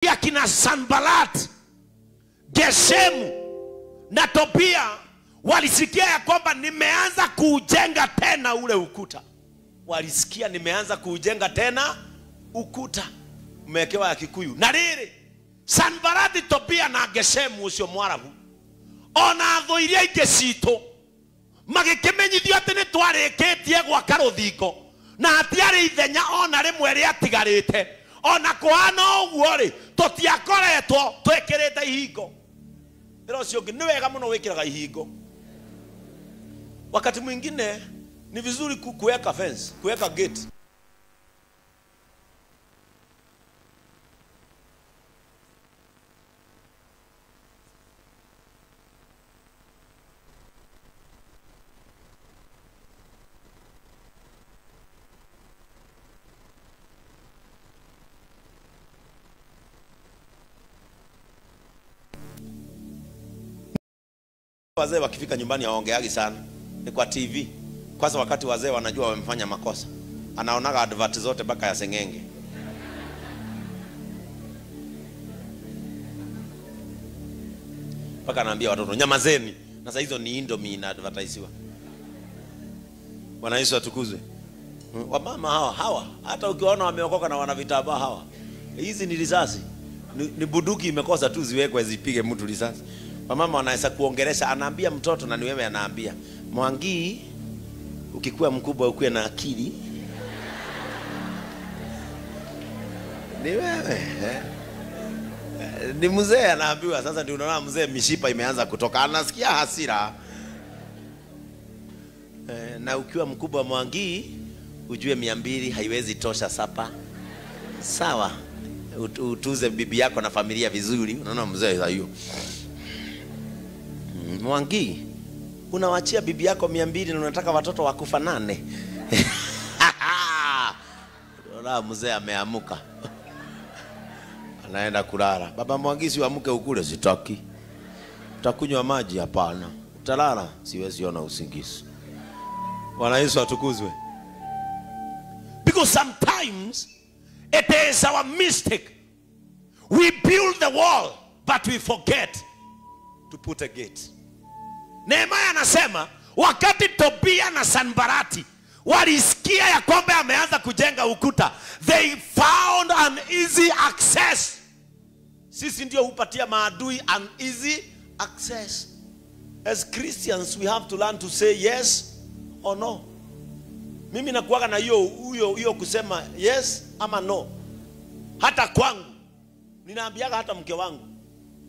Akina Sanbalat, Geshemu na Tobia walisikia ya kwamba nimeanza kuujenga tena ule ukuta. Walisikia nimeanza kuujenga tena ukuta. Umewekewa ya Kikuyu. Na riri Sanbalati, Tobia na Geshemu ucio Mwarabu ona thũ iria ingĩ citũ magĩkĩmenyithio atĩ nĩ twarĩkĩtie gwaka rũthingo na hatiarĩ ithenya ona rĩmwe rĩatigarĩte, ona kũhana ũguo rĩ, tũtiakoretwo twĩkĩrĩte ihingo. Ĩra ũcio ũngĩ, nĩ wega mũno wĩkĩraga ihingo. Wakati mwingine ni vizuri kuweka fence, kuweka gate. Wazee wakifika nyumbani hawaongeagi sana, ni kwa TV. Kwanza wakati wazee wanajua wamefanya makosa, anaonaga advert zote mpaka ya sengenge. Mpaka anaambia watoto nyamazeni. Na saa hizo ni Indomie ina advertisiwa. Bwana Yesu atukuzwe. Wamama hawa hata ukiwaona wameokoka na wana vitambaa hawa, hizi ni risasi. Ni bunduki imekosa tu ziwekwe zipige mtu risasi. Mama wanaweza kuongelesha, anaambia mtoto na ni wewe anaambia, Mwangi, ukikuwa mkubwa ukuwe na akili. Ni wewe. Ni mzee anaambiwa. Sasa ndio unaona mzee mishipa imeanza kutoka, anasikia hasira. Na ukiwa mkubwa Mwangi, ujue 200 haiwezi tosha sapa. Sawa. Utuze bibi yako na familia vizuri. Unaona mzee hiyo. Mwangi, unawachia bibi yako 200 na unataka watoto wakufanane. Unaona mzee ameamuka. Anaenda kulala. Baba Mwangi, si uamke ukule? Sitaki. Utakunywa maji? Hapana. Utalala? Siwezi ona usingizi. Bwana Yesu atukuzwe. Because sometimes it is our mistake. We build the wall but we forget to put a gate. Nehemia anasema wakati Tobia na Sanbalati walisikia ya kwamba ameanza kujenga ukuta, they found an easy access. Sisi ndio hupatia maadui an easy access. As Christians we have to learn to say yes or no. Mimi nakuaga na hiyo kusema yes ama no. Hata kwangu ninaambiaga hata mke wangu,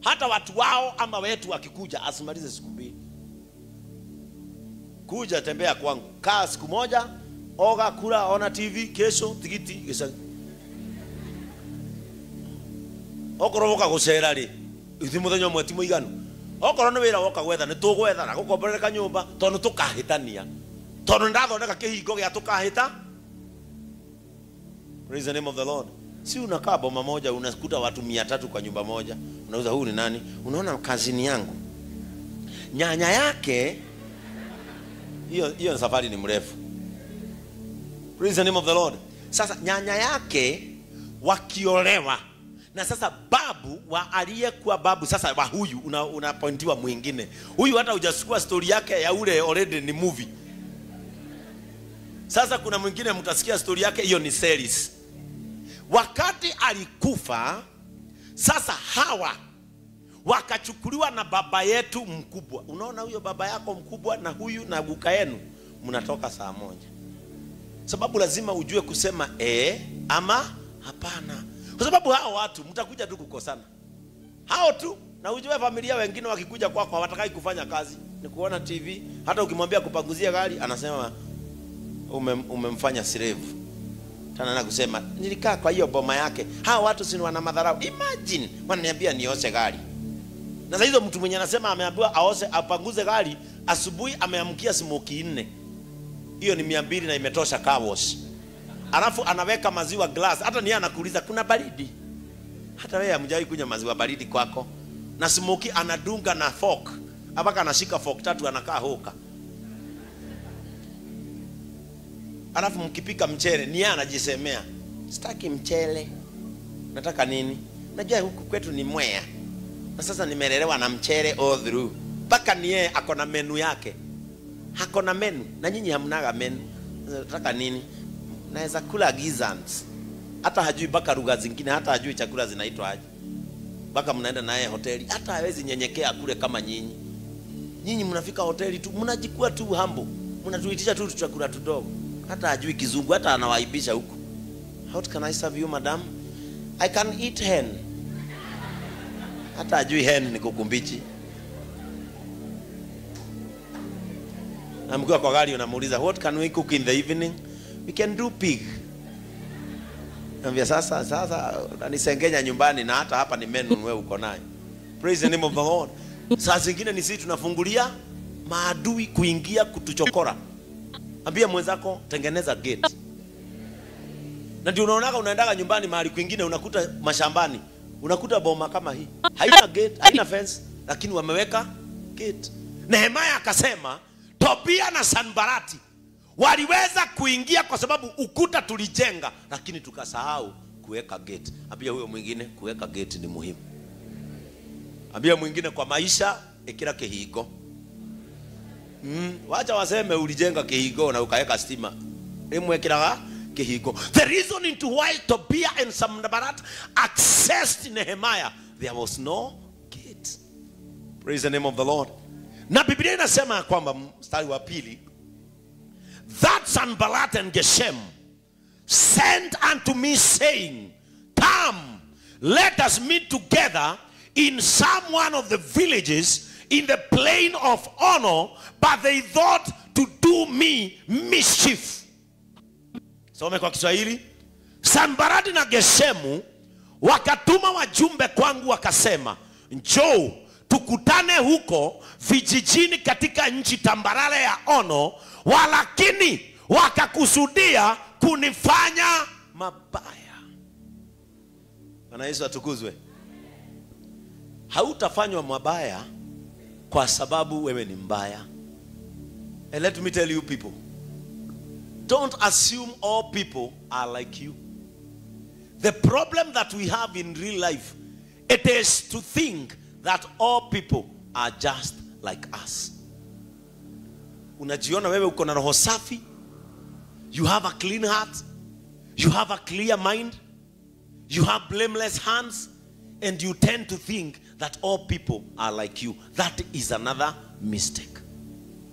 hata watu wao ama wetu wakikuja asimalize siku mbili. Kuja tembea kwangu, kaa siku moja, oga, kula, ona TV, kesho tikiti gesa. Okorwo woka gucera ri, ithi muthenya umwe ti muiganu. Okorwo ni wira woka gwetha ni tugwetha na gukomborereka nyumba tondu tukahitania. Tondu ndathondeka kihingo gia tukahita. Praise the name of the Lord. Si unakaa boma moja unakuta watu 300 kwa nyumba moja. Unauza huyu ni nani? Unaona kazini yangu, nyanya yake. Hiyo safari ni mrefu. Praise the name of the Lord. Sasa nyanya yake wakiolewa, na sasa babu wa aliyekuwa babu sasa wa huyu unapointiwa mwingine. Huyu hata hujachukua story yake ya ule already ni movie. Sasa kuna mwingine mtasikia story yake, hiyo ni series. Wakati alikufa, sasa hawa wakachukuliwa na baba yetu mkubwa. Unaona huyo baba yako mkubwa na huyu na guka yenu mnatoka saa moja. Sababu lazima ujue kusema ama hapana. Kwa sababu hao watu mtakuja tu kukosana. Hao tu, na ujue familia wengine wakikuja kwako hawatakai kufanya kazi, ni kuona TV. Hata ukimwambia kupanguzia gari anasema umemfanya slave. Tena na kusema nilikaa kwa hiyo boma yake. Hao watu si wana madharau. Imagine wananiambia nioshe gari. Na sasa hizo mtu mwenye anasema ameambiwa aoshe apanguze gari, asubuhi ameamkia smoki 4. Hiyo ni 200 na imetosha car wash. Alafu anaweka maziwa glass. Hata ni anakuuliza kuna baridi. Hata wewe hamjawahi kunywa maziwa baridi kwako. Na smoki anadunga na fork. Mpaka anashika fork 3 anakaa hoka. Alafu mkipika mchele ni yeye anajisemea, sitaki mchele. Nataka nini? Unajua huku kwetu ni Mwea. Na sasa nimelelewa na mchere all through. Mpaka ni yeye ako na menu yake. Hako na menu. Na nyinyi hamnaga menu. Nataka nini? Naweza kula gizzards. Hata hajui mpaka lugha zingine, hata hajui chakula zinaitwa aje. Mpaka mnaenda naye hoteli, hata hawezi nyenyekea kule kama nyinyi. Nyinyi mnafika hoteli tu, mnajikua tu humble. Mnatuitisha tu chakula tudogo. Hata hajui Kizungu, hata anawaibisha huko. How can I serve you, madam? I can eat hen. Hata hajui hen ni kukumbichi. Na mkiwa kwa gari unamuuliza, what can we cook in the evening? We can do pig. Naambia sasa unanisengenya nyumbani na hata hapa ni menu wewe uko nayo. Praise the name of the Lord. Saa zingine ni sisi tunafungulia maadui kuingia kutuchokora. Ambia mwenzako tengeneza gate. Na ndio unaonaga unaendaga nyumbani mahali kwingine unakuta mashambani, unakuta boma kama hii. Haina gate, haina fence, lakini wameweka gate. Nehemia akasema Tobia na Sanbalati waliweza kuingia kwa sababu ukuta tulijenga, lakini tukasahau kuweka gate. Ambia huyo mwingine kuweka gate ni muhimu. Ambia mwingine kwa maisha ikira kihigo. Wacha waseme ulijenga kihigo na ukaweka stima. Rimwekiraga kihigo. The reason into why Tobia and Sanballat accessed Nehemiah, there was no gate. Praise the name of the Lord. Na Biblia inasema kwamba mstari wa pili, that Sanballat and Geshem sent unto me, saying, come, let us meet together in some one of the villages in the plain of Ono, but they thought to do me mischief. Some kwa Kiswahili. Sanballat na Geshemu wakatuma wajumbe kwangu wakasema, njoo tukutane huko vijijini katika nchi tambarare ya Ono, walakini wakakusudia kunifanya mabaya. Bwana Yesu atukuzwe. Hautafanywa mabaya kwa sababu wewe ni mbaya. And let me tell you people, don't assume all people are like you. The problem that we have in real life, it is to think that all people are just like us. Unajiona wewe uko na roho safi, you have a clean heart, you have a clear mind, you have blameless hands, and you tend to think that all people are like you. That is another mistake.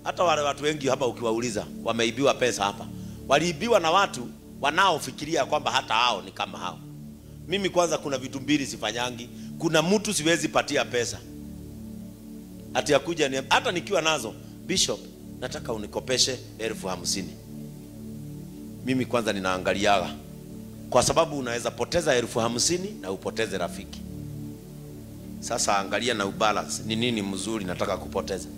Hata wale watu wengi hapa ukiwauliza wameibiwa pesa hapa, waliibiwa na watu wanaofikiria kwamba hata hao ni kama hao. Mimi kwanza kuna vitu mbili sifanyangi. Kuna mtu siwezi patia pesa. Ati akuja ni hata nikiwa nazo, Bishop, nataka unikopeshe 50,000. Mimi kwanza ninaangaliaga. Kwa sababu unaweza poteza 50,000 na upoteze rafiki. Sasa angalia na ubalance, ni nini mzuri nataka kupoteza.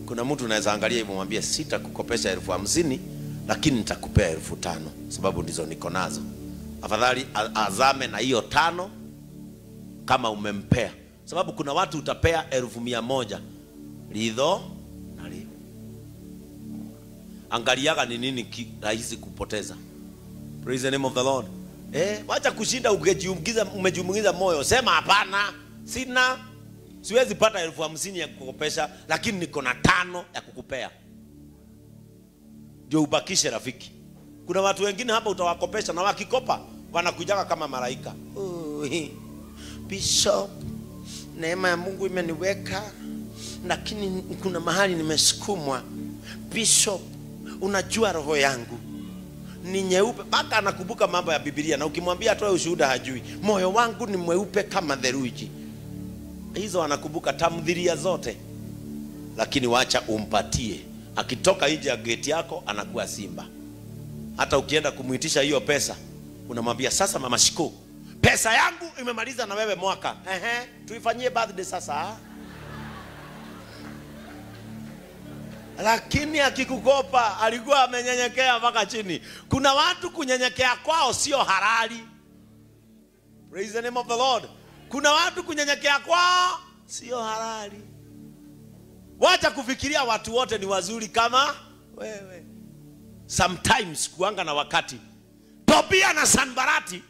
Kuna mtu unaweza angalia hivyo mwambie sitakukopesha 50,000 lakini nitakupea 5,000 sababu ndizo niko nazo. Afadhali azame na hiyo 5 kama umempea. Sababu kuna watu utapea 100,000 lidho na lio. Angaliaga ni nini rahisi kupoteza. Praise the name of the Lord. Wacha kushinda umejiumiza moyo. Sema hapana, sina, siwezi pata 50,000 ya kukopesha, lakini niko na 5 ya kukupea. Ndio ubakishe rafiki. Kuna watu wengine hapa utawakopesha na wakikopa wanakujaga kama malaika. Oh, Bishop, neema ya Mungu imeniweka, lakini kuna mahali nimesukumwa. Bishop, unajua roho yangu ni nyeupe. Mpaka anakumbuka mambo ya Biblia, na ukimwambia atoe ushuhuda hajui. Moyo wangu ni mweupe kama theluji. Hizo anakumbuka tamthilia zote. Lakini wacha umpatie. Akitoka nje ya gate yako anakuwa simba. Hata ukienda kumuitisha hiyo pesa, unamwambia sasa mama Shiko, pesa yangu imemaliza na wewe mwaka. Ehe, tuifanyie birthday sasa. Lakini akikukopa alikuwa amenyenyekea mpaka chini. Kuna watu kunyenyekea kwao sio halali. Praise the name of the Lord. Kuna watu kunyenyekea kwao sio halali. Wacha kufikiria watu wote ni wazuri kama wewe. Sometimes kuanga na wakati. Tobia na Sanbalati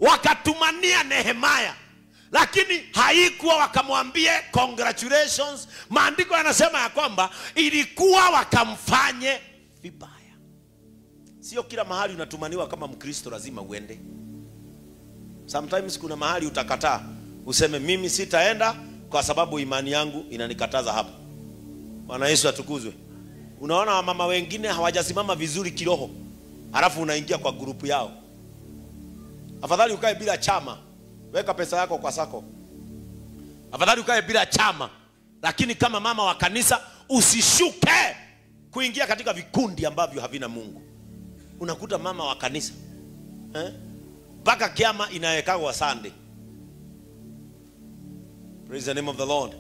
Wakatumania Nehemia, lakini haikuwa wakamwambie congratulations. Maandiko yanasema ya kwamba ilikuwa wakamfanye vibaya. Sio kila mahali unatumaniwa kama Mkristo lazima uende. Sometimes kuna mahali utakataa, useme mimi sitaenda kwa sababu imani yangu inanikataza hapa. Bwana Yesu atukuzwe. Unaona wamama wengine hawajasimama vizuri kiroho, halafu unaingia kwa grupu yao. Afadhali ukae bila chama, weka pesa yako kwa sako. Afadhali ukae bila chama, lakini kama mama wa kanisa usishuke kuingia katika vikundi ambavyo havina Mungu. Unakuta mama wa kanisa mpaka kiama inawekwa Sunday. Praise the name of the Lord.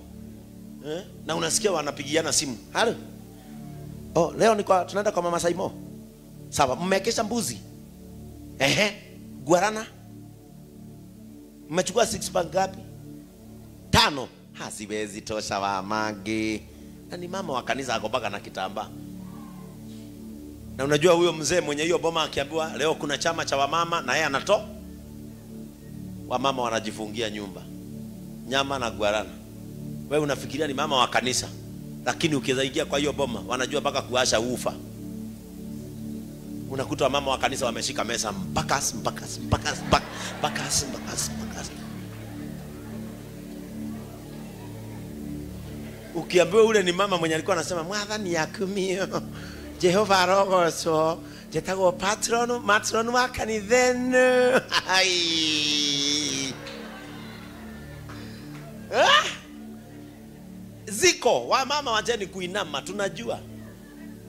Na unasikia wanapigiana simu. Halo. Oh, leo ni kwa tunaenda kwa mama Saimo. Sawa, mmekesha mbuzi. Ehe, guarana. Mmechukua 6 pack ngapi? 5. Haziwezi tosha wa mage. Na ni mama wa kanisa akobaka na kitambaa. Na unajua huyo mzee mwenye hiyo boma akiambiwa leo kuna chama cha wamama na yeye anatoa. Wamama wanajifungia nyumba. Nyama na guarana. Wewe unafikiria ni mama wa kanisa, lakini ukizaingia kwa hiyo boma wanajua mpaka kuasha ufa. Unakuta mama wa kanisa wameshika mesa mpaka mpaka mpaka mpaka mpaka mpaka. Ukiambiwa ule ni mama mwenye alikuwa anasema mwathani yakumio Jehova arogoco jetagwo patron matron wa kanithenu. Ai. Ah! Ziko wa mama wacheni kuinama, tunajua.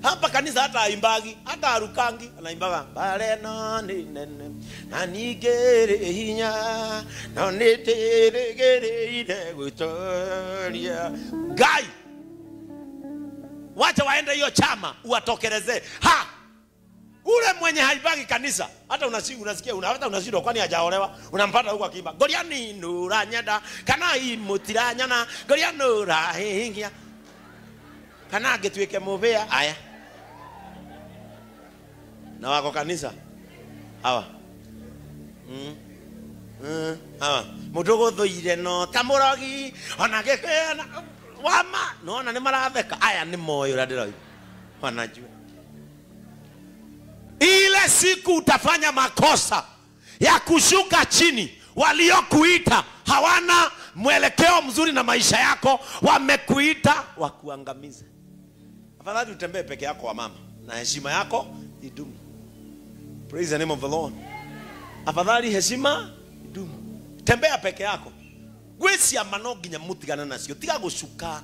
Hapa kanisa hata aimbagi, hata arukangi, anaimbaga bare no ni nene na nigere hinya no ni tere gere ire gutoria. Gai. Wacha waende hiyo chama uwatokelezee. Ha! Ule mwenye haibagi kanisa, hata unasikia hata unashindwa kwani hajaolewa, unampata huko akiimba Goliani nura nyada kana imutiranyana Goliani nura hingia kana angetuike mubea aya. Na wako kanisa hawa. Hawa. Mudogo thuire no tamurogi ona gekena wama no na ni maratheka aya ni moyo ra wanajua. Ile siku utafanya makosa ya kushuka chini, waliokuita hawana mwelekeo mzuri na maisha yako, wamekuita wakuangamize. Afadhali utembee peke yako wa mama na heshima yako idumu. Praise the name of the Lord. Afadhali heshima idumu. Tembea peke yako. Gwesi ya manogi nyamutigana nasio, tiga gushuka.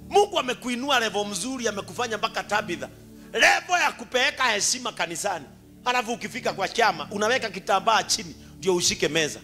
Mungu amekuinua level mzuri, amekufanya mpaka Tabitha. Level ya kupeleka heshima kanisani. Halafu ukifika kwa chama unaweka kitambaa chini ndio ushike meza.